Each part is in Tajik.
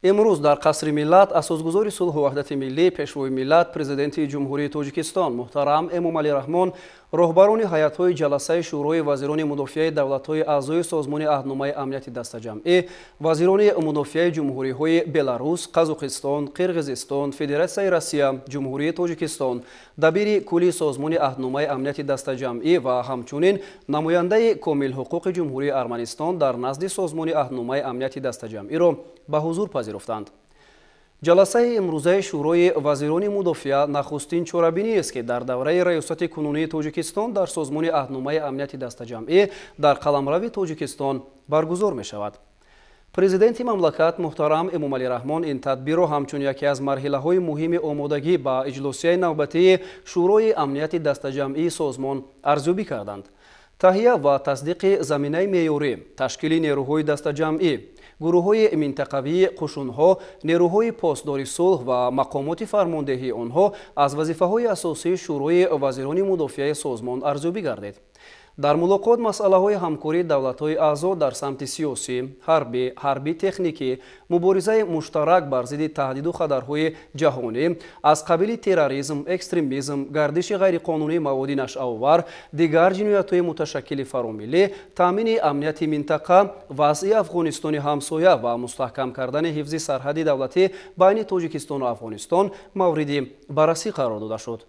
Имрӯз дар Қасри Миллат асосгузори сулҳу ваҳдати миллӣ, пешвои миллат, президенти Ҷумҳурии Тоҷикистон муҳтарам Эмомалӣ Раҳмон роҳбарони ҳайатҳои ҷаласаи Шӯрои вазирони мудофиаи давлатҳои аъзои Созмони аҳдномаи амнияти дастаҷамъӣ, вазирони мудофиаи ҷумҳуриҳои Беларус, Қазоқистон, Қирғизистон, Федератсияи Россия, Ҷумҳурии Тоҷикистон, дабири кулли Созмони аҳдномаи амнияти дастаҷамъӣ ва ҳамчунин намояндаи комилҳуқуқи Ҷумҳурии Арманистон дар назди Созмони аҳдномаи амнияти дастаҷамъиро ба ҳузур пазируфтанд. Ҷаласаи имрӯзаи Шӯрои вазирони мудофиа нахустин чорабиниест, ки дар давраи раёсати кунунии Тоҷикистон дар Созмони аҳдномаи амнияти дастаҷамъӣ дар қаламрави Тоҷикистон баргузор мешавад. Президенти мамлакат муҳтарам Эмомалӣ Раҳмон ин тадбирро ҳамчун яке аз марҳилаҳои муҳими омодагӣ ба иҷлосияи навбатии Шӯрои амнияти дастаҷамъии созмон арзёбӣ карданд. Таҳия ва тасдиқи заминаи меъёрӣ, ташкили нерӯҳои дастаҷамъӣ, гурӯҳҳои минтақавии қушунҳо, нерӯҳои посдори сулҳ ва мақомоти фармондеҳии онҳо аз вазифаҳои асосии Шӯрои вазирони мудофиаи созмон арзёбӣ гардид. Дар мулоқот масъалаҳои ҳамкории давлатҳои аъзо дар самти сиёсӣ, ҳарбӣ, ҳарбӣ-техникӣ, муборизаи муштарак бар зидди таҳдиду хатарҳои ҷаҳонӣ аз қабили терроризм, экстремизм, гардиши ғайриқонунии маводи нашъаовар, дигар ҷиноятҳои муташаккили фаромиллӣ, таъмини амнияти минтақа, вазъи Афғонистони ҳамсоя ва мустаҳкам кардани ҳифзи сарҳади давлатӣ байни Тоҷикистону Афғонистон мавриди баррасӣ қарор дода шуд.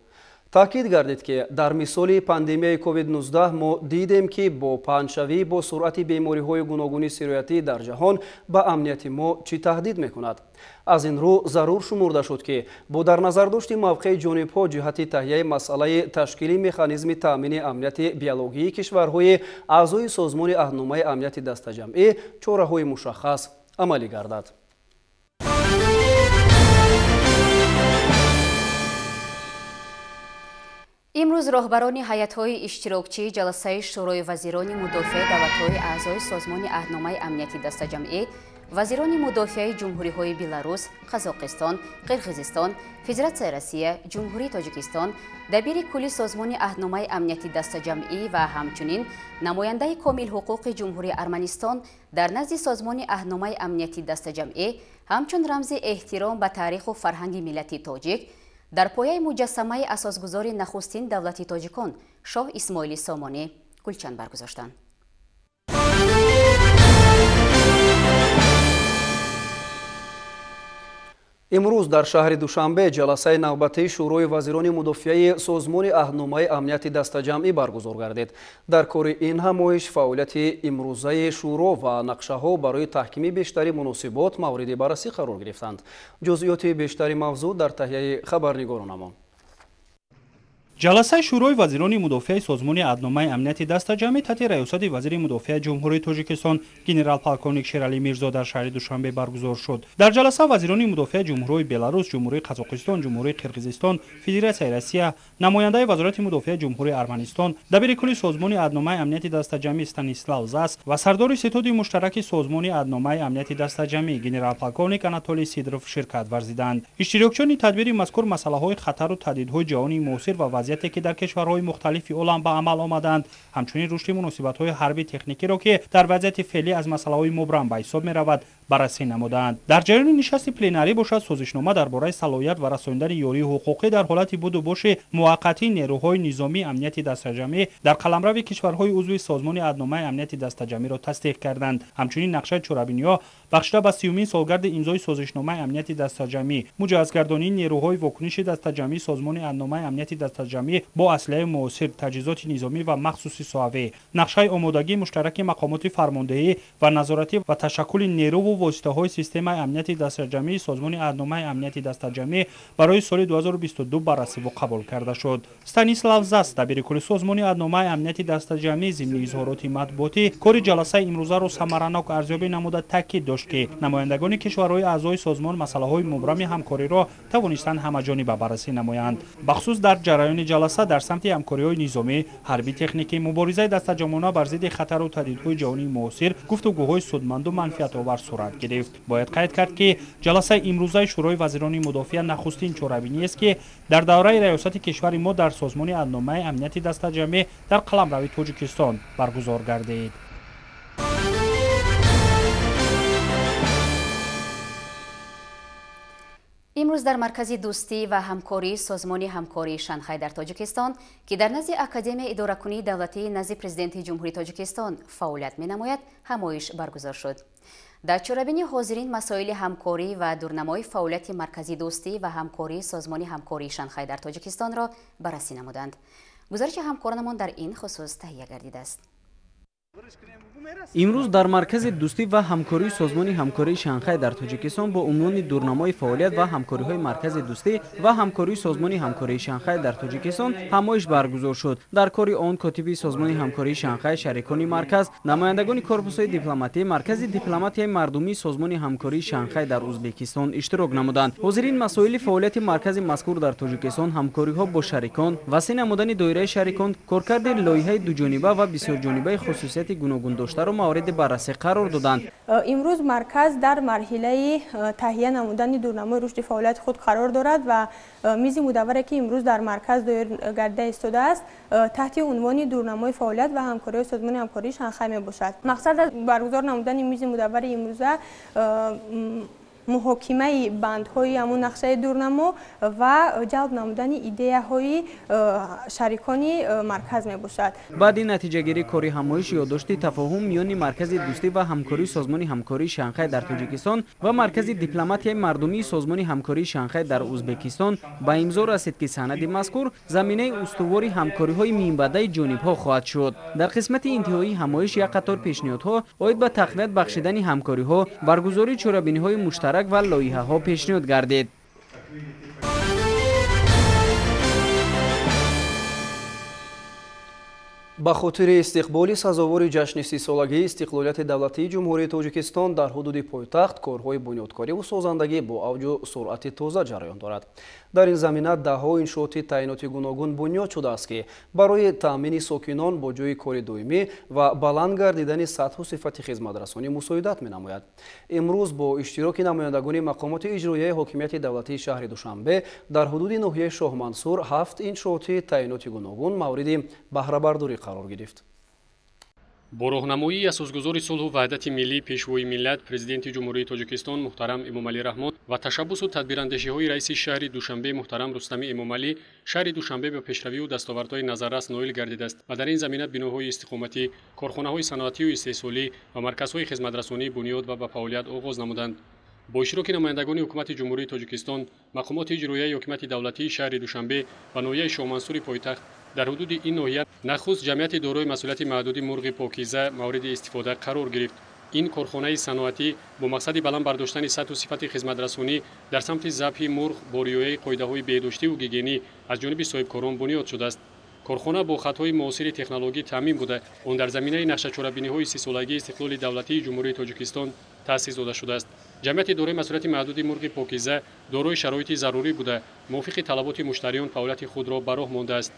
Таъкид гардид, ки дар мисоли пандемияи COVID-19 мо дидем, ки бо паҳншавӣ бо суръати бемориҳои гуногуни сироятӣ дар ҷаҳон ба амнияти мо чӣ таҳдид мекунад. Аз ин рӯ зарур шумурда шуд, ки бо дар назардошти мавқеи ҷонибҳо ҷиҳати таҳияи масъалаи ташкили механизми таъмини амнияти биологии кишварҳои аъзои Созмони аҳдномаи амнияти дастаҷамъӣ чораҳои мушаххас амалӣ гардад. Имрӯз роҳбарони ҳайатҳои иштирокчии ҷаласаи Шӯрои вазирони мудофиаи давлатҳои аъзои Созмони аҳдномаи амнияти дастаҷамъӣ, вазирони мудофиаи ҷумҳуриҳои Беларус, Қазоқистон, Қирғизистон, Федератсияи Россия, Ҷумҳурии Тоҷикистон, дабири кулли Созмони аҳдномаи амнияти дастаҷамъӣ ва ҳамчунин намояндаи комилҳуқуқи Ҷумҳурии Арманистон дар назди Созмони аҳдномаи амнияти дастаҷамъӣ ҳамчун рамзи эҳтиром ба таъриху фарҳанги миллати тоҷик дар пояи муҷассамаи асосгузори нахустин давлати тоҷикон Шоҳ Исмоили Сомонӣ гулчанд баргузоштанд. Имрӯз дар шаҳри Душанбе ҷаласаи навбатии Шӯрои вазирони мудофиаи Созмони аҳдномаи амнияти дастаҷамъӣ баргузор гардид. Дар кори ин ҳамоиш фаъолияти имрӯзаи шӯро ва нақшаҳо барои таҳкими бештари муносибот мавриди баррасӣ қарор гирифтанд. Ҷузъиёти бештари мавзӯъ дар таҳияи хабарнигоронамон. Ҷаласаи Шӯрои вазирони мудофиаи Созмони аҳдномаи амнияти дастаҷамъӣ таҳти раёсати вазири мудофиаи Ҷумҳурии Тоҷикистон генерал-полковник Шералӣ Мирзо дар шаҳри Душанбе баргузор шуд. Дар ҷаласа вазирони мудофиаи Ҷумҳуриҳои Беларус, Ҷумҳурии Қазоқистон, Ҷумҳурии Қирғизистон, Федератсияи Россия, намояндаи Вазорати мудофиаи Ҷумҳурии Арманистон, дабири кулли Созмони аҳдномаи амнияти дастаҷамъӣ Станислав Зас ва сардори ситоди муштараки Созмони аҳдномаи амнияти дастаҷамъӣ генерал-полковник Анатолий Сидоров ширкат варзиданд. Иштирокчиёни тадбири мазкур масъалаҳои хатару таҳдидҳои ҷаҳонии муосир ва вазъияте ки дар кишварҳои мухталифи олам ба амал омаданд, ҳамчунин рушди муносибатҳои ҳарбӣ техникиро, ки дар вазъияти феълӣ аз масъалаҳои мубрам ба ҳисоб меравад, баррасӣ намуданд. Дар ҷараёни нишасти пленарӣ бошад созишнома дар бораи салоҳият ва расонидани ёрии ҳуқуқӣ дар ҳолати буду боши муваққатии нерӯҳои низомии амнияти дастаҷамъӣ дар қаламрави кишварҳои узви Созмони аҳдномаи амнияти дастаҷамъиро тасдиқ карданд. Ҳамчунин нақшаи чорабиниҳо бахшида ба 30-умин солгарди имзои созишномаи амнияти дастаҷамъӣ, муҷаҳҳазгардонии нерӯҳои вокуниши дастаҷамъии Созмони аҳдномаи амнияти дастаҷамъӣ бо аслиҳаи муосир, таҷҳизоти низомӣ ва махсуси соҳавӣ, нақшаи омодагии муштараки мақомоти фармондеҳӣ ва назоратӣ ва ташаккули нерӯву воситаҳои системаи амнияти дастаҷамъии Созмони аҳдномаи амнияти дастаҷамъӣ барои соли 2022 баррасиву қабул карда шуд. Станислав Зас, дабири кулли Созмони аҳдномаи амнияти дастаҷамъӣ, зимни изҳороти матбуотӣ кори ҷаласаи имрӯзаро самаранок арзёбӣ намуда таъкид дошт, ки намояндагони кишварҳои аъзои созмон масъалаҳои мубрами ҳамкориро тавонистанд ҳамаҷониба баррасӣ намоянд. Бахусус дар ҷараёни ҷаласа дар самти ҳамкориҳои низомӣ, ҳарбӣ техникӣ, муборизаи дастаҷамъона бар зидди хатару таҳдидҳои ҷаҳонии муосир гуфтугӯҳои судманду манфиатовар сурат гирифт. Бояд қайд кард, ки ҷаласаи имрӯзаи Шӯрои вазирони мудофиа нахустин чорабиниест, ки дар давраи раёсати кишвари мо дар Созмони аҳдномаи амнияти дастаҷамъӣ дар қаламрави Тоҷикистон баргузор гардид. Имрӯз дар Маркази дӯстӣ ва ҳамкории Созмони ҳамкории Шанхай дар Тоҷикистон, ки дар назди Академияи идоракунии давлатии назди Президенти Ҷумҳурии Тоҷикистон фаъолият менамояд, ҳамоиш баргузор шуд. Дар чорабинӣ ҳозирин масоили ҳамкорӣ ва дурнамои фаъолияти Маркази дӯстӣ ва ҳамкории Созмони ҳамкории Шанхай дар Тоҷикистонро баррасӣ намуданд. Гузориши ҳамкоронамон дар ин хусус таҳия гардидааст. Имрӯз дар Маркази дӯстӣ ва ҳамкории Созмони ҳамкории Шанхай дар Тоҷикистон бо унвони дурнамои фаъолият ва ҳамкориҳои Маркази дӯстӣ ва ҳамкории Созмони ҳамкории Шанхай дар Тоҷикистон ҳамоиш баргузор шуд. Дар кори он котиби Созмони ҳамкории Шанхай, шарикони марказ, намояндагони корпусҳои дипломатӣ, Маркази дипломатияи мардумии Созмони ҳамкории Шанхай дар Узбекистон иштирок намуданд. Ҳозирин масоили фаъолияти маркази мазкур дар Тоҷикистон, ҳамкориҳо бо шарикон, васеъ намудани доираи шарикон, коркарди лоиҳаи дуҷониба ва бисёрҷонибаи хусусияти гуногун доштаро мавриди баррасӣ қарор доданд. Имрӯз марказ дар марҳилаи таҳия намудани дурнамои рушди фаъолияти худ қарор дорад ва мизи мудавваре, ки имрӯз дар марказ доир гардида истодааст, таҳти унвони дурнамои фаъолият ва ҳамкориҳои Созмони ҳамкории Шанхай мебошад. Мақсад аз баргузор намудани мизи мудаввари имрӯза муҳокимаи бандҳои ҳамун нақшаи дурнамо ва ҷалб намудани идеяҳои шарикони марказ мебошад. Баъди натиҷагирии кори ҳамоиш ёддошти тафоҳум миёни Маркази дӯстӣ ва ҳамкории Созмони ҳамкории Шанхай дар Тоҷикистон ва Маркази дипломатияи мардумии Созмони ҳамкории Шанхай дар Узбекистон ба имзо расид, ки санади мазкур заминаи устувори ҳамкориҳои минбаъдаи ҷонибҳо хоҳад шуд. Дар қисмати интиҳоии ҳамоиш як қатор пешниҳодҳо оид ба тақвият бахшидани ҳамкориҳо, баргузории чорабиниҳои муштарак ва лоиҳаҳо пешниҳод гардид. Ба хотири истиқболи сазовори ҷашни 30-солагии истиқлолияти давлатии Ҷумҳурии Тоҷикистон дар ҳудуди пойтахт корҳои бунёдкориву созандагӣ бо авҷу суръати тоза ҷараён дорад. Дар ин замина даҳҳо иншооти таъиноти гуногун бунёд шудааст, ки барои таъмини сокинон бо ҷойи кори доимӣ ва баланд гардидани сатҳу сифати хизматрасонӣ мусоидат менамояд. Имрӯз бо иштироки намояндагони мақомоти иҷроияи ҳокимияти давлатии шаҳри Душанбе дар ҳудуди ноҳияи Шоҳмансур 7 иншооти таъиноти гуногун мавриди баҳрабардорӣ қарор гирифт. Бо роҳнамоии асосгузори сулҳу ваҳдати миллӣ, Пешвои миллат, Президенти Ҷумҳурии Тоҷикистон муҳтарам Эмомалӣ Раҳмон ва ташаббусу тадбирандешиҳои раиси шаҳри Душанбе муҳтарам Рустами Эмомалӣ, шаҳри Душанбе ба пешравию дастовардҳои назаррас ноил гардидааст ва дар ин замина биноҳои истиқоматӣ, корхонаҳои саноатию истеҳсолӣ ва марказҳои хизматрасонӣ бунёд ва ба фаъолият оғоз намуданд. Бо иштироки намояндагони Ҳукумати Ҷумҳурии Тоҷикистон, мақомоти иҷроияи ҳокимияти давлатии шаҳри Душанбе ва ноҳияи Шоҳмансури пойтахт дар ҳудуди ин ноҳия нахуст ҷамъияти дорои масъулияти маҳдуди мурғи покиза мавриди истифода қарор гирифт. Ин корхонаи саноатӣ бо мақсади баланд бардоштани сатҳу сифати хизматрасонӣ дар самти забҳи мурғ бо риояи қоидаҳои беҳдоштиву гигиенӣ аз ҷониби соҳибкорон бунёд шудааст. Корхона бо хатҳои муосири технологӣ таъмин буда, он дар заминаи нақшачорабиниҳои 30-солагии истиқлоли давлатии Ҷумҳурии Тоҷикистон таъсис дода шудааст. Ҷамъияти дорои масъулияти маҳдуди мурғи покиза дорои шароити зарурӣ буда, мувофиқи талаботи муштариён фаъолияти худро ба роҳ мондааст.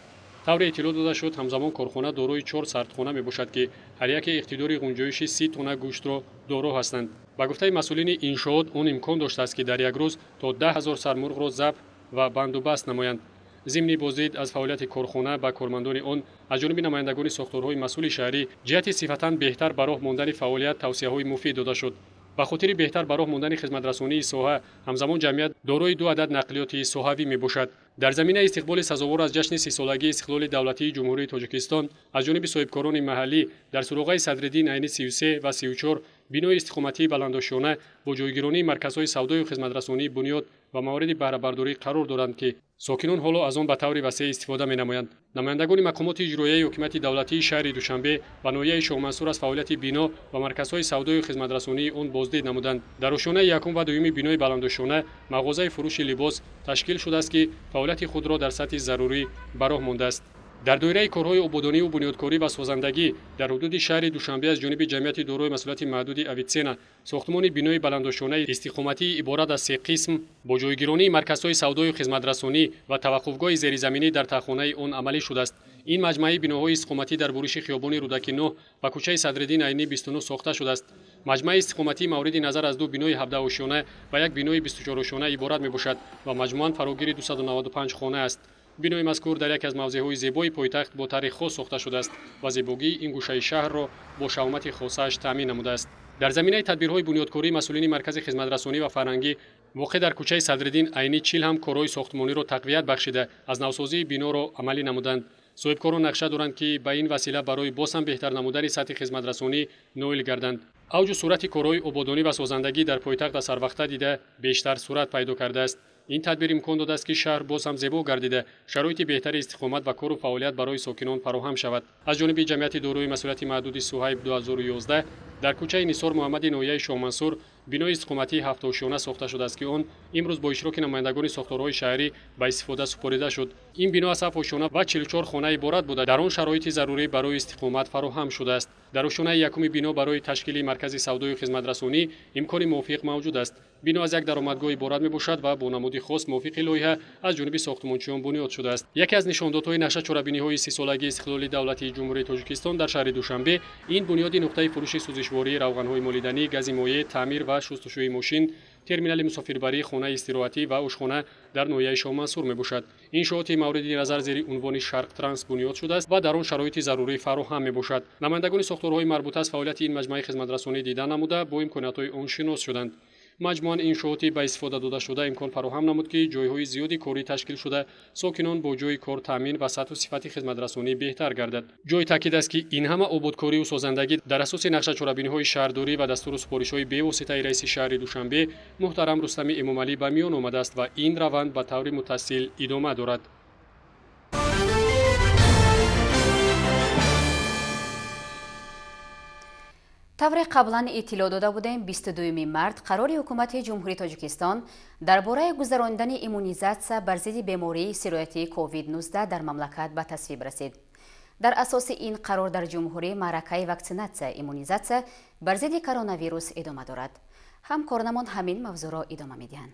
Тавре иттилоъ дода шуд, ҳамзамон корхона дорои 4 сардхона мебошад, ки ҳар яке иқтидори ғунҷоиши 30 тонна гӯштро доро ҳастанд. Ба гуфтаи масъулини иншоот, он имкон доштааст, ки дар як рӯз то 10 000 сар мурғро забҳ ва бандубаст намоянд. Зимни боздид аз фаъолияти корхона ба кормандони он аз ҷониби намояндагони сохторҳои масъули шаҳрӣ ҷиҳати сифатан беҳтар ба роҳ мондани фаъолият тавсияҳои муфид дода шуд. Ба хотири беҳтар ба роҳ мондани хизматрасонии соҳа ҳамзамон ҷамъият дорои 2 адад нақлиёти соҳавӣ мебошад. Дар заминаи истиқболи сазовор аз ҷашни 30-солагии истиқлоли давлатии Ҷумҳурии Тоҷикистон аз ҷониби соҳибкорони маҳаллӣ дар суроғаи Садриддин Айни 33 ва 34 бинои истиқоматии баландошёна бо ҷойгиронии марказҳои савдою хизматрасонии бунёд ва мавриди баҳрабардорӣ қарор доранд, ки сокинон ҳоло аз он ба таври васеъ истифода менамоянд. Намояндагони мақомоти иҷроияи ҳокимияти давлатии шаҳри Душанбе ва ноҳияи Шоҳмансур аз фаъолияти бино ва марказҳои савдою хизматрасонии он боздид намуданд. Дар ошёнаи якум ва дуюми бинои баландошёна мағозаи фурӯши либос ташкил шудааст, ки фаъолияти худро дар сатҳи зарурӣ ба роҳ мондааст. Дар доираи корҳои ободониву бунёдкорӣ ва созандагӣ дар ҳудуди шаҳри Душанбе аз ҷониби ҷамъияти дорои масъулияти маҳдуди Авитсена сохтмони бинои баландошёнаи истиқоматӣ иборат аз 3 қисм бо ҷойгиронии марказҳои савдою хизматрасонӣ ва таваққуфгоҳи зеризаминӣ дар тахонаи он амалӣ шудааст. Ин маҷмӯаи биноҳои истиқоматӣ дар буриши хиёбони Рӯдаки 9 ва кӯчаи Садриддин Айнӣ 29 сохта шудааст. Маҷмӯаи истиқоматӣ мавриди назар аз 2 бинои 17-ошёна ва як бинои 24-ошёна иборат мебошад ва маҷмӯан фарогири 295 хона аст. Бинои мазкур дар яке аз мавзеъҳои зебои пойтахт бо таърих хос сохта шудааст ва зебогии ин гӯшаи шаҳрро бо шаҳомати хосааш таъмин намудааст. Дар заминаи тадбирҳои бунёдкорӣ масъулини Маркази хизматрасонӣ ва фарҳангӣ Воқеъ дар кӯчаи Садриддин Айнӣ 40 ҳам корҳои сохтмониро тақвият бахшида, аз навсозии биноро амалӣ намуданд. Соҳибкорон нақша доранд, ки ба ин васила барои боз ҳам беҳтар намудани сатҳи хизматрасонӣ ноил гарданд. Авҷу суръати корҳои ободонӣ ва созандагӣ дар пойтахт аз сарвақта дида бештар суръат пайдо кардааст. Ин тадбир имкон додааст, ки шаҳр боз ҳам зебо гардида, шароити беҳтари истиқомат ва кору фаъолият барои сокинон фароҳам шавад. Аз ҷониби ҷамъияти дорои масъулияти маҳдуди Суҳайб 2011 дар кӯчаи Нисор Муҳаммади ноҳияи Шоҳмансур бинои истиқоматии ҳафтошёна сохта шудааст, ки он имрӯз бо иштироки намояндагони сохторҳои шаҳрӣ ба истифода супорида шуд. Ин бино аз 7 ошёна ва 44 хона иборат буда, дар он шароити зарурӣ барои истиқомат фароҳам шудааст. Дар ошёнаи якуми бино барои ташкили маркази савдою хизматрасонӣ имкони мувофиқ мавҷуд аст. Бино аз як даромадгоҳ иборат мебошад ва бо намуди хос мувофиқи лоиҳа аз ҷониби сохтмончиён бунёд шудааст. Яке аз нишондодҳои нақша чорабиниҳои 30-солагии истиқлоли давлатии Ҷумҳурии Тоҷикистон дар шаҳри Душанбе ин бунёди нуқтаи фурӯши сӯзишвории равғанҳои молиданӣ, гази моеъ, таъмир ва шустушӯи мошин, терминали мусофирбарӣ, хонаи истироҳатӣ ва ошхона дар ноҳияи Шоҳмансур мебошад. Иншооти мавриди назар зери унвони Шарқ Транс бунёд шудааст ва дар он шароити зарурӣ фароҳам мебошад. Намояндагони сохторҳои марбута аз фаъолияти ин маҷмӯаи хизматрасонӣ дида намуда, бо имкониятҳои он шинос шуданд. Маҷмӯан иншооти ба истифода додашуда имкон фароҳам намуд, ки ҷойҳои зиёди корӣ ташкил шуда, сокинон бо ҷойи кор таъмин ва сатҳу сифати хизматрасонӣ беҳтар гардад. Ҷои таъкид аст, ки ин ҳама ободкорию созандагӣ дар асоси нақша чорабиниҳои шаҳрдорӣ ва дастуру супоришҳои бевоситаи раиси шаҳри Душанбе муҳтарам Рустами Эмомалӣ ба миён омадааст ва ин раванд ба таври мутасил идома дорад. Тавре қаблан иттилоъ дода будем, 22 март қарори ҳукумати Ҷумҳурии Тоҷикистон дар бораи гузаронидани иммунизатсия бар зидди бемории сироятии COVID-19 дар мамлакат ба тасвиб расид. Дар асоси ин қарор дар ҷумҳурӣ маъракаи ваксинатсия иммунизатсия бар зидди коронавирус идома дорад. Ҳамкоронамон ҳамин мавзӯъро идома медиҳанд.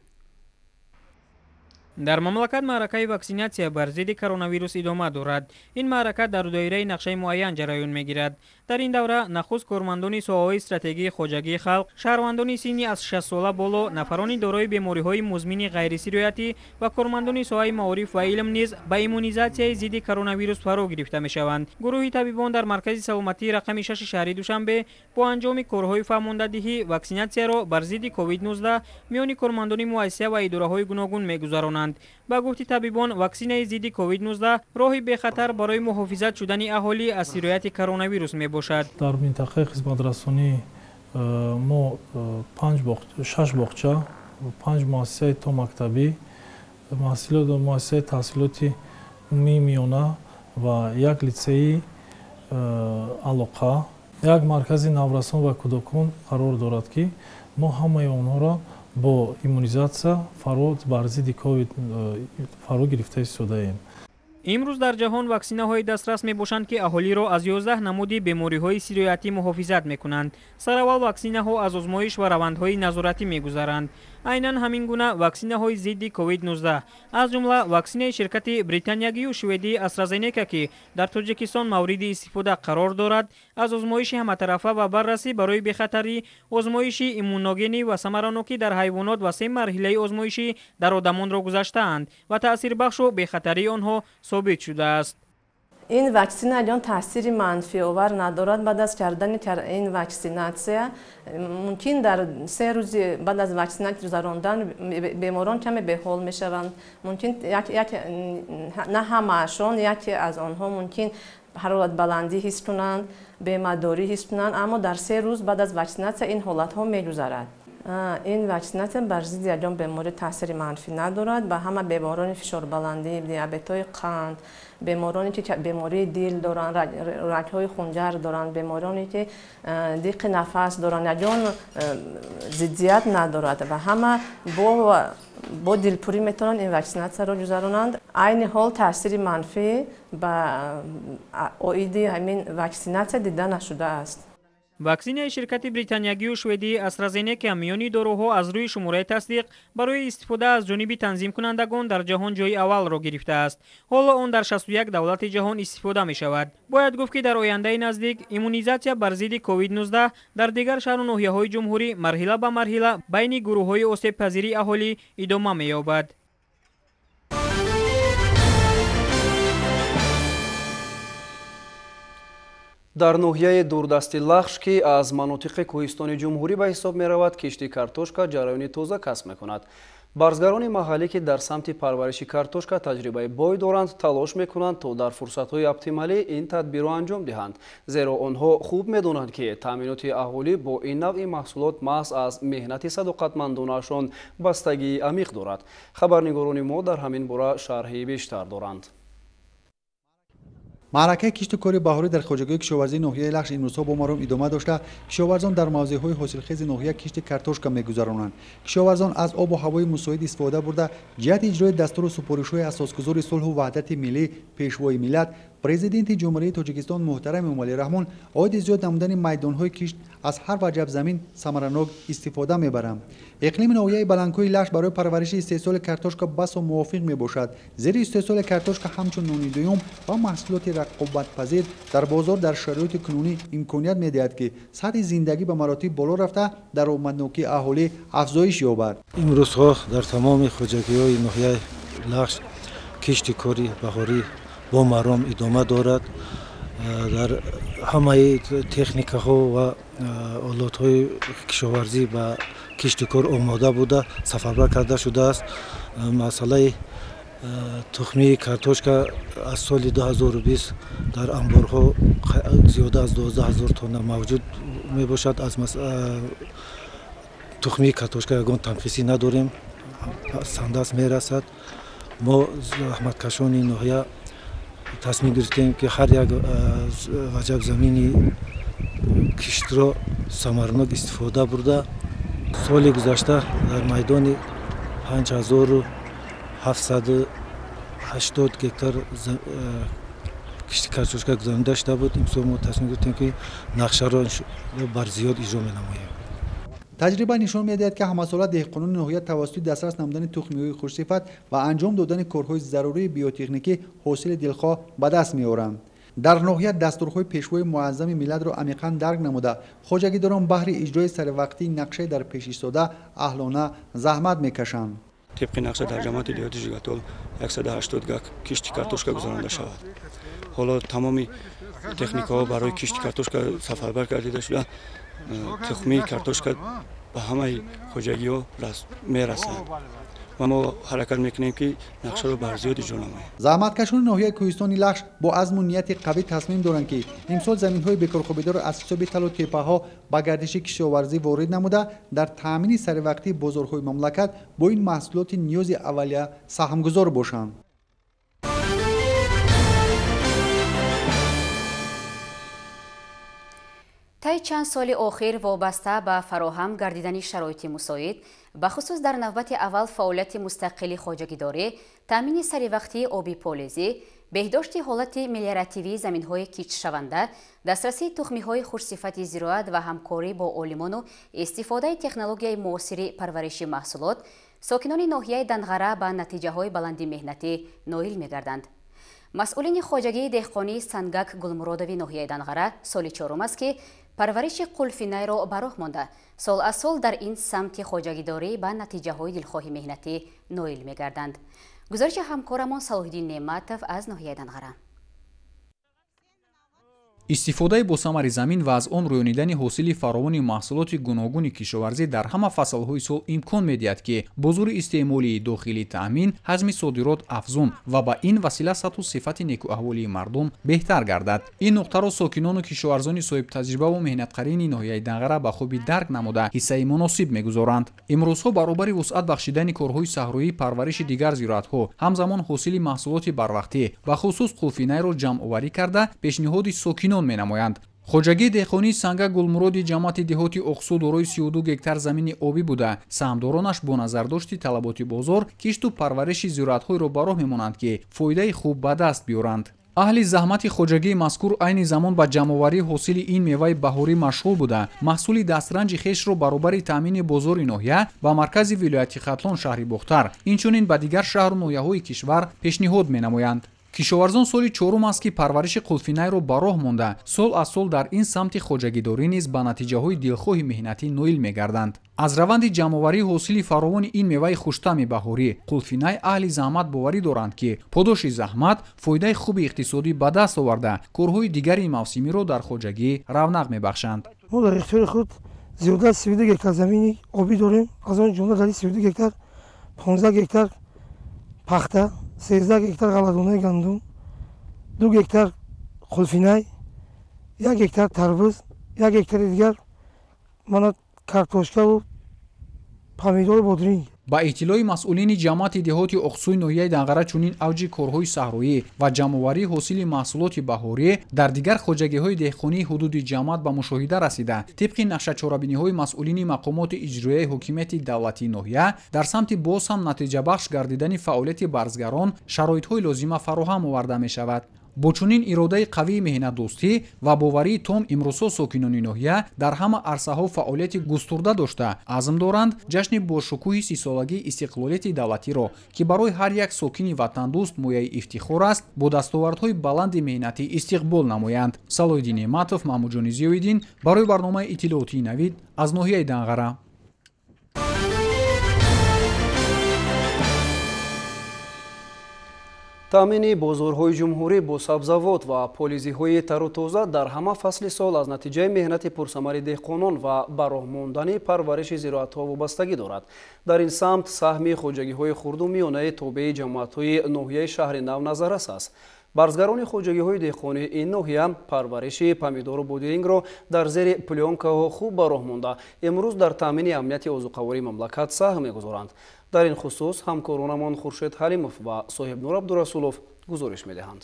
Дар мамлакат маъракаи ваксинатсия бар зидди коронавирус идома дорад. Ин маърака дар доираи нақшаи муайян ҷараён мегирад. Дар ин давра нахуст кормандони соҳаҳои стратегии хоҷагии халқ, шаҳрвандони синни аз 6 сола боло, нафарони дорои бемориҳои музмини ғайрисироятӣ ва кормандони соҳаи маориф ва илм низ ба иммунизатсияи зидди коронавирус фаро гирифта мешаванд. Гурӯҳи табибон дар маркази саломатии рақами 6 шаҳри Душанбе бо анҷоми корҳои фаҳмондадиҳӣ ваксинатсияро бар зидди COVID-19 миёни кормандони муассиса ва идораҳои гуногун мегузаронанд. Ба гуфти табибон, ваксинаи зидди COVID-19 роҳи бехатар барои муҳофизат шудани аҳолӣ аз сирояти коронавирус мебошад. Дар минтақаи хизматрасонӣ мо 6 боғча, 5 муассисаи томактабӣ, муассисаи таҳсилоти умумии миёна ва як литсеи алоқа, як маркази наврасон ва кӯдакон қарор дорад, ки мо ҳамаи онҳоро бо иммунизатсия фаро бар зидди ковид фаро гирифта истодаем. Имрӯз дар ҷаҳон ваксинаҳои дастрас мебошанд, ки аҳолиро аз 11 намуди бемориҳои сироятӣ муҳофизат мекунанд. Сараввал ваксинаҳо аз озмоиш ва равандҳои назоратӣ мегузаранд. Айнан ҳамин гуна ваксинаҳои зидди COVID-19, аз ҷумла ваксинаи ширкати британиягию шведии AstraZeneca, ки дар Тоҷикистон мавриди истифода қарор дорад, аз озмоиши ҳаматарафа ва баррасӣ барои бехатарӣ, озмоиши иммуногенӣ ва самаранокӣ дар ҳайвонот ва се марҳилаи озмоишӣ дар одамонро гузаштаанд ва таъсирбахшу бехатарии онҳо собит шудааст. Ин ваксина алон таъсири манфиовар надорад. Баъд аз кардани ин ваксинатсия мумкин дар 3 рӯзи баъд аз ваксинатсия гузарондан беморон каме беҳол мешаванд. Мумкин на ҳамаашон, яке аз онҳо мумкин ҳароратбаландӣ ҳис кунанд, бемадорӣ ҳис кунанд, аммо дар 3 рӯз баъд аз ваксинатсия ин ҳолатҳо мегузарад. Ин ваксинатсия бар зидди ягон беморӣ таъсири манфӣ надорад. Ба ҳама беморони фишорбаландӣ, диабетҳои қанд, бемороне ки бемории дил доранд, рагҳои хунҷар доранд, бемороне ки диқи нафас доранд, ягон зиддият надорад ва ҳама бо дилпурӣ метавонанд ин ваксинатсияро гузаронанд. Айни ҳол таъсири манфӣ ба оиди ҳамин ваксинатсия дида нашудааст. Ваксинаи ширкати британиягию шведии AstraZeneca миёни доруҳо аз рӯи шумораи тасдиқ барои истифода аз ҷониби танзимкунандагон дар ҷаҳон ҷои аввалро гирифтааст. Ҳоло он дар 61 давлати ҷаҳон истифода мешавад. Бояд гуфт, ки дар ояндаи наздик иммунизатсия бар зидди COVID-19 дар дигар шаҳру ноҳияҳои ҷумҳурӣ марҳила ба марҳила байни гурӯҳҳои осебпазири аҳолӣ идома меёбад. Дар ноҳияи дурдасти Лахш, ки аз манотиқи кӯҳистони ҷумҳурӣ ба ҳисоб меравад, кишти картошка ҷараёни тоза касб мекунад. Барзгарони маҳаллӣ, ки дар самти парвариши картошка таҷрибаи бой доранд, талош мекунанд, то дар фурсатҳои оптималӣ ин тадбирро анҷом диҳанд, зеро онҳо хуб медонанд, ки таъминоти аҳолӣ бо ин навъи маҳсулот маҳз аз меҳнати садоқатмандонаашон бастагии амиқ дорад. Хабарнигорони мо дар ҳамин бора шарҳи бештар доранд. Маъракаи кишту кори баҳорӣ дар хоҷагиҳои кишоварзии ноҳияи Лахш имрӯзҳо бо маром идома дошта, кишоварзон дар мавзеъҳои ҳосилхези ноҳия кишти картошка мегузаронанд. Кишоварзон аз обу ҳавои мусоид истифода бурда, ҷиҳати иҷрои дастуру супоришҳои асосгузори сулҳу ваҳдати миллӣ, Пешвои миллат, Президенти Ҷумҳурии Тоҷикистон муҳтарам Эмомалӣ Раҳмон оиди зиёд намудани майдонҳои кишт аз ҳар ваҷаб замин самаранок истифода мебаранд. Иқлими ноҳияи баландкӯҳи Лахш барои парвариши истеҳсоли картошка басо мувофиқ мебошад, зери истеҳсоли картошка ҳамчун нони дуюм ва маҳсулоти рақобатпазир дар бозор дар шароити кунунӣ имконият медиҳад, ки сатҳи зиндагӣ ба маротиб боло рафта, даромаднокии аҳолӣ афзоиш ёбад. Имрӯзҳо дар тамоми хоҷагиҳои ноҳияи Лахш кишти кори баҳорӣ бо маром идома дорад. Дар ҳамаи техникаҳо ва олотҳои кишоварзӣ ба кишту кор омода буда, сафарбар карда шудааст. Масъалаи тухмии картошка аз соли 2020 дар анборҳо зиёда аз 12 ҳазор тонна мавҷуд мебошад. Аз тухмии картошка ягон танқисӣ надорем, сандаст мерасад. Мо заҳматкашони ноҳия тасмим гирифтем, ки ҳар як ваҷаб замини киштро самаранок истифода бурда, соли гузашта дар майдони 5780 гектар кишти картошка гузаронида шуда буд. Имсол мо тасмим гирифтем, ки нақшаро бар зиёд иҷро менамоем. Таҷриба нишон медиҳад, ки ҳамасола деҳқонони ноҳия тавассути дастрас намудани тухмиҳои хушсифат ва анҷом додани корҳои зарурии биотехникӣ ҳосили дилхоҳ ба даст меоранд. Дар ноҳия дастурҳои Пешвои муаззами миллатро амиқан дарк намуда, хоҷагидорон баҳри иҷрои саривақтии нақшаи дар пеш истода аҳлона заҳмат мекашанд. Тибқи нақша дар ҷамоати деҳоти Жигатол 180 га кишти картошка гузаронида шавад. Ҳоло тамоми техникаҳо барои кишти картошка сафарбар гардида шуда, тухмии картошка ба ҳамаи хоҷагиҳо мерасад ва мо ҳаракат мекунем, ки нақшаро бар зиёд иҷро намоем. Заҳматкашони ноҳияи кӯҳистони Лахш бо азму нияти қавӣ тасмим доранд, ки имсол заминҳои бекорхобидаро аз ҳисоби талу теппаҳо ба гардиши кишоварзӣ ворид намуда, дар таъмини саривақтии бозорҳои мамлакат бо ин маҳсулоти ниёзи аввалия саҳмгузор бошанд. Тай чанд соли охир вобаста ба фароҳам гардидани шароити мусоид, бахусус дар навбати аввал фаъолияти мустақили хоҷагидорӣ, таъмини саривақтии оби полезӣ, беҳдошти ҳолати мелиоративии заминҳои киштшаванда, дастрасии тухмиҳои хушсифати зироат ва ҳамкорӣ бо олимону истифодаи технологияи муосири парвариши маҳсулот, сокинони ноҳияи Данғара ба натиҷаҳои баланди меҳнатӣ ноил мегарданд. Масъулини хоҷагии деҳқонии Сангак Гулмуродови ноҳияи Данғара соли чорум аст, ки парвариши қулфинайро ба роҳ монда, сол аз сол дар ин самти хоҷагидорӣ ба натиҷаҳои дилхоҳи меҳнатӣ ноил мегарданд. Гузориши ҳамкорамон Салоҳиддин Неъматов аз ноҳияи Данғара. Истифодаи босамари замин ва аз он рӯёнидани ҳосили фаровони маҳсулоти гуногуни кишоварзӣ дар ҳама фаслҳои сол имкон медиҳад, ки бозори истеъмолии дохилӣ таъмин, ҳаҷми содирот афзун ва ба ин васила сатҳу сифати некӯаҳволии мардум беҳтар гардад. Ин нуқтаро сокинону кишоварзони соҳибтаҷрибаву меҳнатқарини ноҳияи Данғара ба хубӣ дарк намуда, ҳиссаи муносиб мегузоранд. Имрӯзҳо баробари вусъат бахшидани корҳои саҳроӣ, парвариши дигар зироатҳо, ҳамзамон ҳосили маҳсулоти барвақтӣ, бахусус қулфинайро ҷамъоварӣ карда, пешниҳоди сокинон менамоянд. Хоҷагии деҳқонии Сангак Гулмуроди ҷамоати деҳоти Оқсу дорои 32 гектар замини обӣ буда, саҳмдоронаш бо назардошти талаботи бозор кишту парвариши зироатҳоеро ба роҳ мемонанд, ки фоидаи хуб ба даст биёранд. Аҳли заҳмати хоҷагии мазкур айни замон ба ҷамъоварии ҳосили ин меваи баҳорӣ машғул буда, маҳсули дастранҷи хешро баробари таъмини бозори ноҳия ба маркази вилояти Хатлон, шаҳри Бохтар, инчунин ба дигар шаҳру ноҳияҳои кишвар пешниҳод менамоянд. Кишоварзон соли чорум аст, ки парвариши қулфинайро ба роҳ монда, сол аз сол дар ин самти хоҷагидорӣ низ ба натиҷаҳои дилхоҳи меҳнатӣ ноил мегарданд. Аз раванди ҷамъоварии ҳосили фаровони ин меваи хуштаъми баҳорӣ қулфинай аҳли заҳмат боварӣ доранд, ки подоши заҳмат фоидаи хуби иқтисодӣ ба даст оварда, корҳои дигари мавсимиро дар хоҷагӣ равнақ мебахшанд. Мо дар ихтиёри худ зиёда аз 32 гектар замини обӣ дорем. Аз он ҷумла дар 32 гектар 15 гектар пахта, 13 гектар ғалладонаи гандум, 2 гектар қулфинай, 1 гектар тарбуз, 1 гектари дигар мана картошкаву помидору бодринг. Ба иттилои масъулини ҷамоати деҳоти Оқсӯи ноҳияи Данғара, чунин авҷи корҳои саҳроӣ ва ҷамъоварии ҳосили маҳсулоти баҳорӣ дар дигар хоҷагиҳои деҳқонии ҳудуди ҷамоат ба мушоҳида расида, тибқи нақшачорабиниҳои масъулини мақомоти иҷроияи ҳокимияти давлатии ноҳия дар самти боз ҳам натиҷабахш гардидани фаъолияти барзгарон шароитҳои лозима фароҳам оварда мешавад. Бо чунин иродаи қавии меҳнатдӯстӣ ва боварии том имрӯзҳо сокинони ноҳия дар ҳама арсаҳо фаъолияти густурда дошта, азм доранд ҷашни бошукӯҳи 30-солагии истиқлолияти давлатиро, ки барои ҳар як сокини ватандӯст мояи ифтихор аст, бо дастовардҳои баланди меҳнатӣ истиқбол намоянд. Салоҳиддин Неъматов, Маҳмудҷони Зиёиддин барои барномаи иттилоотии Навид аз ноҳияи Данғара. Таъмини бозорҳои ҷумҳурӣ бо сабзавот ва полизиҳои тару тоза дар ҳама фасли сол аз натиҷаи меҳнати пурсамари деҳқонон ва ба роҳ мондани парвариши зироатҳо вобастагӣ дорад. Дар ин самт саҳми хоҷагиҳои хурду миёнаи тобеи ҷамоатҳои ноҳияи шаҳри нав назаррас аст. Барзгарони хоҷагиҳои деҳқонии ин ноҳия парвариши помидору бодирингро дар зери плёнкаҳо хуб ба роҳ монда, имрӯз дар таъмини амнияти озуқавории мамлакат саҳм мегузоранд. Дар ин хусус ҳамкоронамон Хуршед Ҳалимов ва Соҳибнур Абдурасулов гузориш медиҳанд.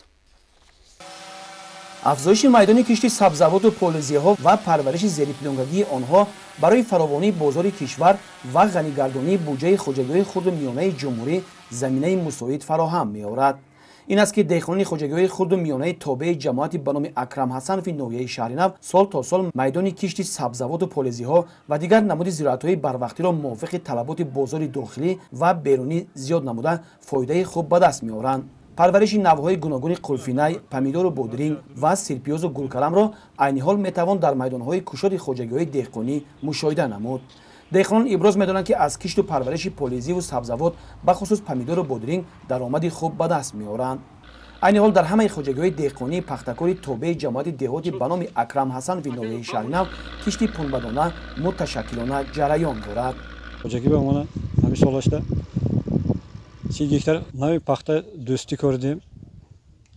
Афзоиши майдони кишти сабзавоту полизиҳо ва парвариши зериплёнкагии онҳо барои фаровонии бозори кишвар ва ғанигардонии буҷаи хоҷагиҳои хурду миёнаи ҷумҳурӣ заминаи мусоид фароҳам меорад. Ин аст, ки деҳқонони хоҷагиҳои хурду миёнаи тобеи ҷамоати ба номи Акрам Ҳасанови ноҳияи Шаҳринав сол то сол майдони кишти сабзавоту полизиҳо ва дигар намуди зироатҳои барвақтиро мувофиқи талаботи бозори дохилӣ ва берунӣ зиёд намуда, фоидаи хуб ба даст меоранд. Парвариши навъҳои гуногуни қулфинай, помидору бодринг ва сирпиёзу гулкаламро айни ҳол метавон дар майдонҳои кушоди хоҷагиҳои деҳқонӣ мушоҳида намуд. Деҳқонон иброз медоранд, ки аз кишту парвариши полизиву сабзавот, бахусус помидору бодринг, даромади хуб ба даст меоранд. Айни ҳол дар ҳамаи хоҷагиҳои деҳқонии пахтакори тобеи ҷамоати деҳоти ба номи Акрам Ҳасанови ноҳияи Шаҳринав кишти пунбадона муташаккилона ҷараён дорад. Хоҷагӣ ба мана ҳамин солашда 30 гектар нави пахта дӯстӣ кордем.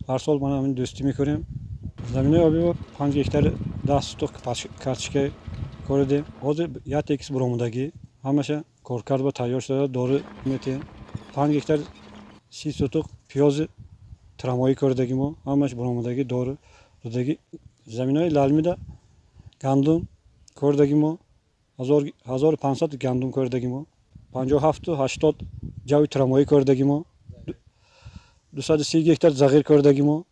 Ҳар сол мана ҳамин дӯстӣ мекунем. Заминаи обӣ 5 гектар 10 сутуқ картошка кордем. Ҳозир як текис буромадагӣ, ҳамаша коркард ба тайёр шуда дору метиҳем. 5 гектар 30 сутуқ пиёзи трамоӣ кордагӣ мо, ҳамаш буромадагӣ, дору додагӣ. Заминаи лалмида гандум кордагӣ мо, 1500 гандум кордагӣ мо, 57-80 ҷави трамоӣ кордагӣ мо, 230 гектар зағир кордагӣ мо,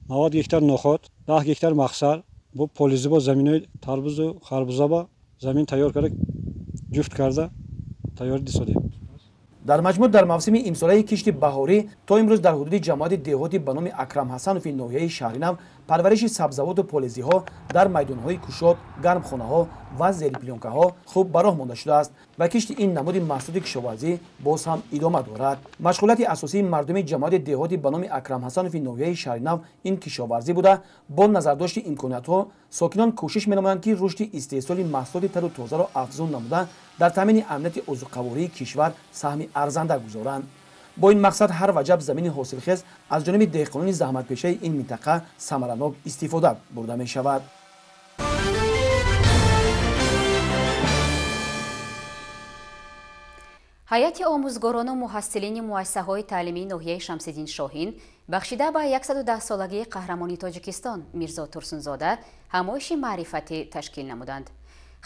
90 гектар нохот, 10 гектар мақсар. Бо полизи бо заминои тарбузу харбуза ба замин тайёр карда, ҷуфт карда тайёр дисодем. Дар маҷмӯъ дар мавсими имсолаи кишти баҳорӣ то имрӯз дар ҳудуди ҷамоати деҳоти ба номи Акрам Ҳасанови ноҳияи Шаҳринав парвариши сабзавоту полизиҳо дар майдонҳои кушод, гармхонаҳо ва зериплёнкаҳо хуб ба роҳ монда шудааст ва кишти ин намуди маҳсулоти кишоварзӣ боз ҳам идома дорад. Машғулияти асосии мардуми ҷамоати деҳоти ба номи Акрам Ҳасанови ноҳияи Шаҳринав ин кишоварзӣ буда, бо назардошти имкониятҳо сокинон кӯшиш менамоянд, ки рушди истеҳсоли маҳсулоти тару тозаро афзун намуда, дар таъмини амнияти озуқавории кишвар саҳми арзанда гузоранд. Бо ин мақсад ҳар ваҷаб замини ҳосилхез аз ҷониби деҳқонони заҳматпешаи ин минтақа самаранок истифода бурда мешавад. Ҳайати омӯзгорону муҳассилини муассисаҳои таълимии ноҳияи Шамсиддин Шоҳин бахшида ба 110-солагии қаҳрамони Тоҷикистон Мирзо Турсунзода ҳамоиши маърифатӣ ташкил намуданд.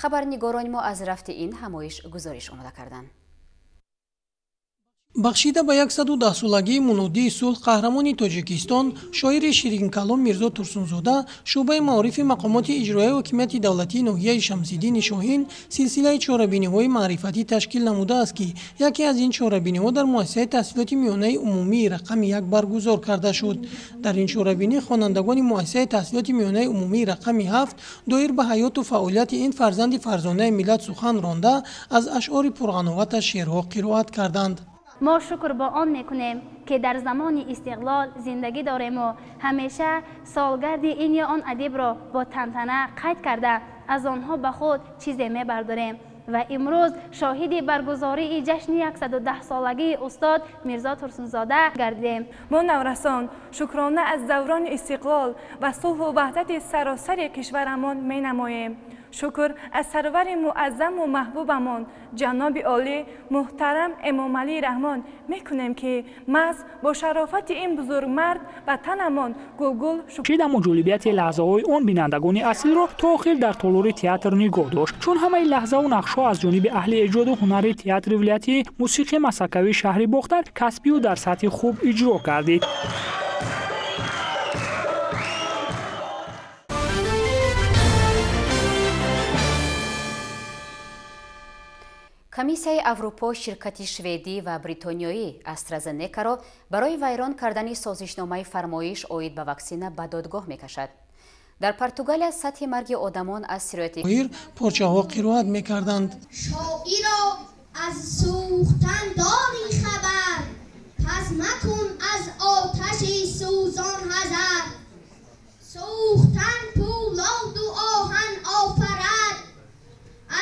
Хабарнигорони мо аз рафти ин ҳамоиш гузориш омода карданд. Бахшида ба 110-солагии мунодии сулҳ, қаҳрамони Тоҷикистон, шоири ширинкалом Мирзо Турсунзода, шӯъбаи маорифи мақомоти иҷроияи ҳокимияти давлатии ноҳияи Шамсиддини Шоҳин силсилаи чорабиниҳои маърифатӣ ташкил намудааст, ки яке аз ин чорабиниҳо дар муассисаи таҳсилоти миёнаи умумии рақами 1 баргузор карда шуд. Дар ин чорабинӣ хонандагони муассисаи таҳсилоти миёнаи умумии рақами 7 доир ба ҳаёту фаъолияти ин фарзанди фарзонаи миллат сухан ронда, аз ашъори пурғановаташ шеърҳо қироат карданд. Мо шукр бо он мекунем, ки дар замони истиқлол зиндагӣ дорему ҳамеша солгарди ин ё он адибро бо тантана қайд карда, аз онҳо ба худ чизе мебардорем ва имрӯз шоҳиди баргузории ҷашни 110-солагии устод Мирзо Турсунзода гардидем. Мо наврасон шукрона аз даврони истиқлол ва сулҳу ваҳдати саросари кишварамон менамоем. Шукр аз сарвари муаззаму маҳбубамон ҷаноби олӣ муҳтарам Эмомалӣ Раҳмон мекунем, ки маҳз бо шарофати ин бузургмард ба танамон гулгул шуд. Аммо ҷолибияти лаҳзаҳои он бинандагони асилро то охир дар толори театр нигоҳ дошт, чун ҳамаи лаҳзаву нақшҳо аз ҷониби аҳли эҷоду ҳунари театри вилоятии мусиқии масакавии шаҳри Бохтар касбию дар сатҳи хуб иҷро гардид. Комиссияи Аврупо ширкати шведӣ ва бритониёӣ Астразенекаро барои вайрон кардани созишномаи фармоиш оид ба ваксина ба додгоҳ мекашад. Дар Португалия сатҳи марги одамон аз сирояти порчаҳо қироат мекарданд. Шоиро аз сӯхтан дори хабар, пас макун аз оташи сӯзон ҳазар. Сӯхтан пӯлоду оҳан офарад,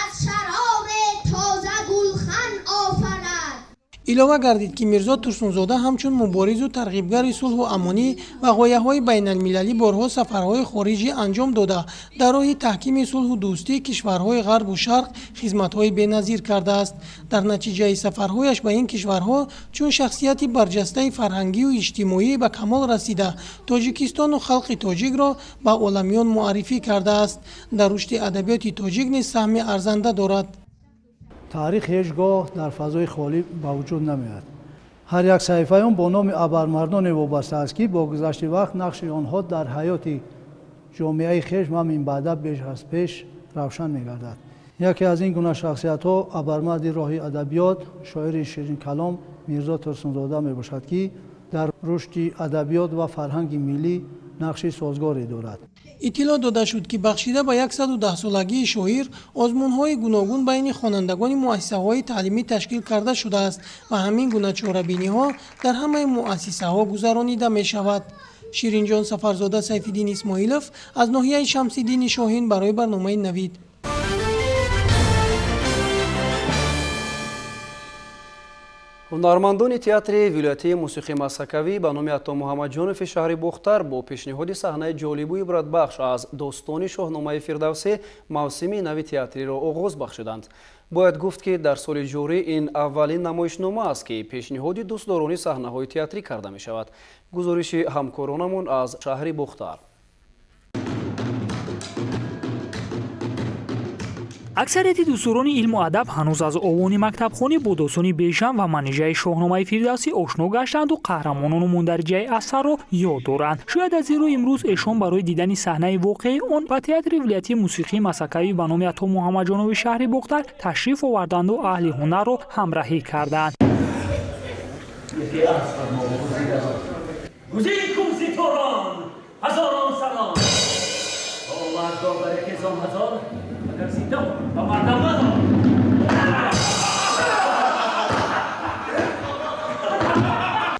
аз шарори тоза гулхан офарад. Илова гардид, ки Мирзо Турсунзода ҳамчун муборизу тарғибгари сулҳу амонӣ ва ғояҳои байналмилалӣ борҳо сафарҳои хориҷӣ анҷом дода, дар роҳи таҳкими сулҳу дӯстии кишварҳои ғарбу шарқ хизматҳои беназир кардааст. Дар натиҷаи сафарҳояш ба ин кишварҳо чун шахсияти барҷастаи фарҳангию иҷтимоӣ ба камол расида, Тоҷикистону халқи тоҷикро ба оламиён муаррифӣ кардааст. Дар рушди адабиёти тоҷик низ саҳми арзанда дорад. Таърих ҳеҷ гоҳ дар фазои холӣ ба вуҷуд намеояд. Ҳар як саҳифаи он бо номи абармардоне вобаста аст, ки бо гузашти вақт нақши онҳо дар ҳаёти ҷомеаи хеш ва минбаъда беш аз пеш равшан мегардад. Яке аз ин гуна шахсиятҳо абармарди роҳи адабиёт, шоири ширинкалом Мирзо Турсунзода мебошад, ки дар рушди адабиёт ва фарҳанги миллӣ нақши созгоре дорад. Иттилоъ дода шуд, ки бахшида ба 110-солагии шоир озмунҳои гуногун байни хонандагони муассисаҳои таълимӣ ташкил карда шудааст ва ҳамин гуна чорабиниҳо дар ҳамаи муассисаҳо гузаронида мешавад. Ширинҷон Сафарзода, Сайфиддин Исмоилов аз ноҳияи Шамсиддини Шоҳин барои барномаи Навид. Ҳунармандони театри вилоятии мусиқии масакавӣ ба номи Ато Муҳаммадҷонови шаҳри Бохтар бо пешниҳоди саҳнаи ҷолибу ибратбахш аз достони Шоҳномаи Фирдавсӣ мавсими нави театриро оғоз бахшиданд. Бояд гуфт, ки дар соли ҷорӣ ин аввалин намоишнома аст, ки пешниҳоди дӯстдорони саҳнаҳои театрӣ карда мешавад. Гузориши ҳамкоронамон аз шаҳри Бохтар. Аксарияти дӯстдорони илму адаб ҳанӯз аз овони мактабхонӣ бо достони Бежан ва Манижаи Шоҳномаи Фирдавсӣ ошно гаштанду қаҳрамонону мундариҷаи асарро ёд доранд. Шояд аз ин рӯ имрӯз эшон барои дидани саҳнаи воқеии он ба театри вилоятии мусиқии масакавӣ ба номи Ато Муҳаммадҷонови шаҳри Бохтар ташриф оварданду аҳли ҳунарро ҳамраҳӣ карданд.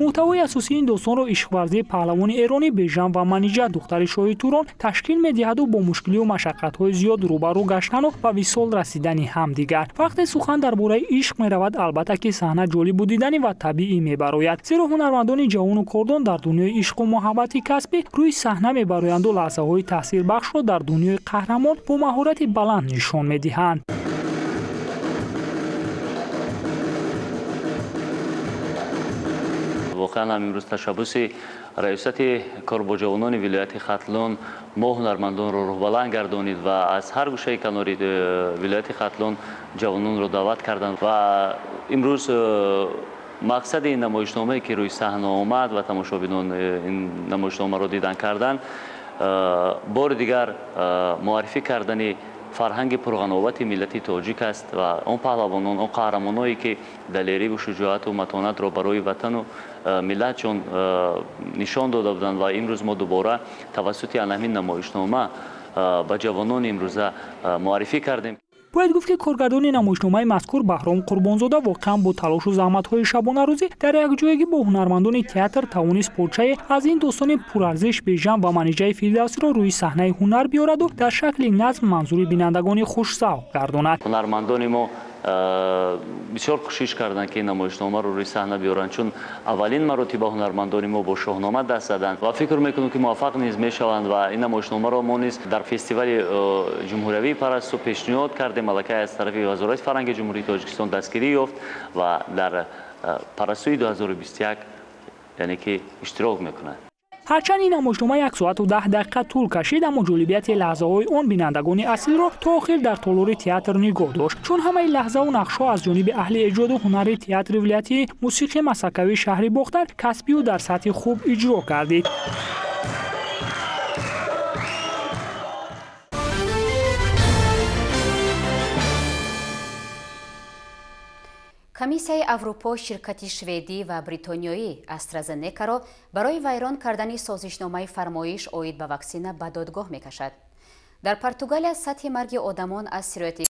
Муҳтавои асосии ин достонро ишқварзии паҳлавони эронӣ Бежан ва Манижа, духтари шоҳи Турон, ташкил медиҳаду бо мушкилию машаққатҳои зиёд рӯбарӯ гаштану ба висол расидани ҳамдигар. Вақте сухан дар бораи ишқ меравад, албатта ки саҳна ҷолибу диданӣ ва табиӣ мебарояд, зеро ҳунармандони ҷавону кордон дар дунёи ишқу муҳаббати касбӣ рӯи саҳна мебароянду лаҳзаҳои таъсирбахшро дар дунёи қаҳрамон бо маҳорати баланд нишон медиҳанд. Воқеан ҳам имрӯз ташаббуси раёсати кор бо ҷавонони вилояти Хатлон мо ҳунармандонро рӯҳбаланд гардонид ва аз ҳар гӯшаи канори вилояти Хатлон ҷавононро даъват карданд ва имрӯз Мақсади ин намоишномае ки рӯи саҳна омад ва тамошобинон ин намоишномаро дидан карданд, бори дигар муаррифӣ кардани фарҳанги пурғановати миллати тоҷик аст ва он паҳлавонон, он қаҳрамоное ки далериву шуҷоату матонатро барои ватану миллатшон нишон дода буданд ва имрӯз мо дубора тавассути ана ҳамин намоишнома ба ҷавонони имрӯза муаррифӣ кардем. Бояд гуфт, ки коргардони намоишномаи мазкур Баҳром Қурбонзода воқеан бо талошу заҳматҳои шабонарӯзӣ дар якҷоягӣ бо ҳунармандони театр тавонист порчае аз ин достони пурарзиш Бежан ва Маниҷаи Фирдавсиро рӯи саҳнаи ҳунар биёраду дар шакли назм манзури бинандагони хушзавқ гардонад. Ҳунармандони мо бисёр кӯшиш карданд, ки ин намоишномаро рӯи саҳна биёранд, чун аввалин маротиба ҳунармандони мо бо Шоҳнома даст заданд ва фикр мекунем, ки муваффақ низ мешаванд. Ва ин намоишномаро мо низ дар фестивали ҷумҳуриявии Парасту пешниҳод кардем. Аллакай аз тарафи Вазорати фарҳанги Ҷумҳурии Тоҷикистон дастгирӣ ёфт ва дар Парастуи 2021, яъне ки, иштирок мекунад. Ҳарчанд ин намоишнома 1 соату 10 дақиқа тӯл кашид, аммо ҷолибияти лаҳзаҳои он бинандагони аслиро то охир дар толори театр нигоҳ дошт, чун ҳамаи лаҳзаву нақшҳо аз ҷониби аҳли эҷоду ҳунари театри вилоятии мусиқии масакавии шаҳри Бохтар касбию дар сатҳи хуб иҷро гардид. Комиссияи Аврупо ширкати шведӣ ва бритониёӣ Астразенекаро барои вайрон кардани созишномаи фармоиш оид ба ваксина ба додгоҳ мекашад. Дар Португалия сатҳи марги одамон аз сирояти